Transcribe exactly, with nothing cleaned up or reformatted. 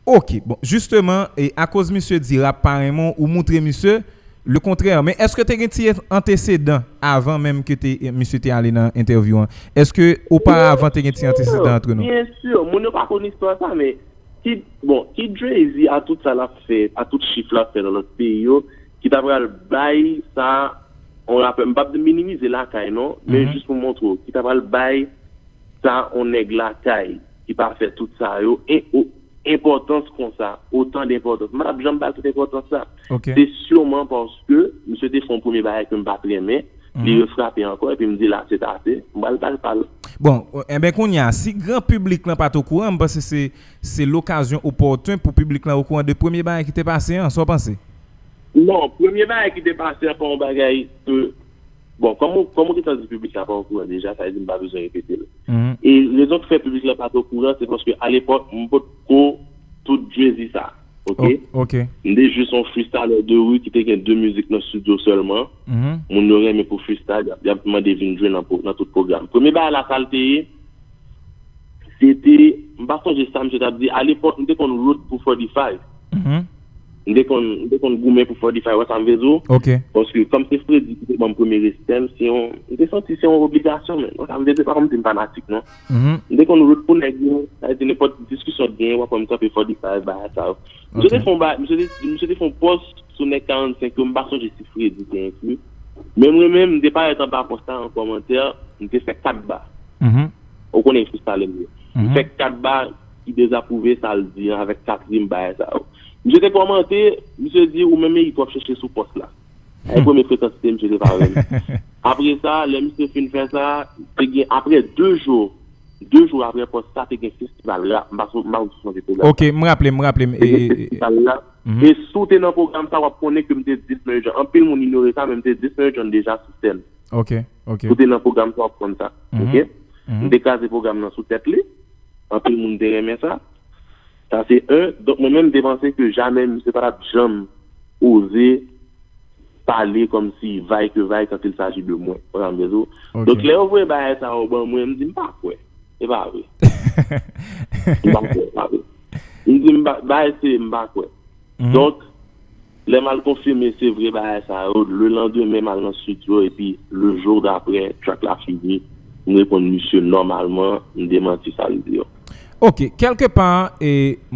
Ok, bon, jisteman, e akoz misye di rap pa renmen w, ou moutre misye le kontrè. Men èske te gen ti antesedan avan menm ke te, misye te ale nan entèvyou an? Èske oparavan te gen ti antesedan antre nou? Byen si, moun yo pa konn istwa sa, men ki, bon, ki Jay-Z a tout sa l ap fè, a tout chif l ap fè nan lòt peyi yo, ki ta pral bay sa on rapè, m p ap di minimize lakay non, men jis pou montre w, ki ta pral bay sa on nèg lakay ki pa fè tout sa yo, en, o, enpòtans konsa, otan d enpòtans. M pa t ap janm ba l tout enpòtans sa. Ok. Se siman paske misye te fè yon premye bagay ke m pa t renmen, li refrape ankò, epi m di la se t ase, m pral ba l pa l. Bon, enben kounye a, si gran piblik lan pa t okouran, m panse se, se lokazyon opòten pou piblik lan okouran de premye bagay ki te pase an, sa w panse? Non, premye bagay ki te pase an pa yon bagay ke, bon, kòm ou, kòm ou gentan di piblik la pa okouran deja, sa vle di m pa bezwen repete l. E rezon ki fè piblik la pa t okouran, se paske alepòk, m potko tout Jay-Z sa. Ok? Ok. M te jis yon freestyler de rue ki te gen de mizik nan studio sèlman. Moun yo renmen pou freestyle, y ap, y ap mande vin jwe nan, nan tout pwogram. Premye bagay la, sa l te ye, se te, m pa sonje sa misye t ap di, alepòk, m te konn root pou forty-five. M te konn, m te konn goumen pou forty-five, wè sa m vle di w? Ok. Paske, kòm se Freddy ki te ban m premye respè m, se yon, m te santi se yon obligasyon, men. Wè sa m vle di, pa kòm si m fanatik, non. M te konn root pou nèg yo, sa vle di nenpòt diskisyon k genyen, w ap wè m kanpe forty-five, bagay sa yo. Misye te fè yon ba, misye te, misye te fè yon pòs sou nèg karannsenk yo, m pa sonje si Freddy te enkli. Men mwen menm, m te parèt anba pòs la an kòmantè, m te fè kat ba. Ou konnen freestyle m ye. M fè kat ba ki dezapwouve sa l di an avèk kat rim bagay sa yo. Misye te kòmante, misye di ou menm Eric w ap chèche sou pòs la. Ay premye frekansite misye te pa renmen. Apre sa, lè misye fin fè sa, te gen apre de jou, de jou apre pòs sa te gen festival rap. M pa sou, m pa sou sonje pwogram. Ok, m raple, m raple m. Te gen festival rap. E si w te nan pwogram sa, w ap konnen ke m te di Mary Jane. Anpil moun inyore sa, men m te di Mary Jane deja sou sèn. Ok, ok. Si w te nan pwogram sa, w ap konn sa. Ok? M te kraze pwogram nan sou tèt li. Anpil moun te renmen sa. Sa se en. Donk mwen menm m te panse ke jamè misye pa t ap janm oze pale kòmsi vaille que vaille quand il s'agit de mwen. Ou konprann sa m vle di w? Donk lè yo voye bagay sa yo ban mwen, m di m pa kwè. E pa vre. M pa kwè, e pa vre. M di m pa, bagay serye m pa kwè. Donk, lè m al konfime se vre bagay sa yo, le lendemain m al nan studio epi le jour d'après track la fini, m reponn misye nòmalman, m demanti sa l di yo. Ok, kèlkepa, e,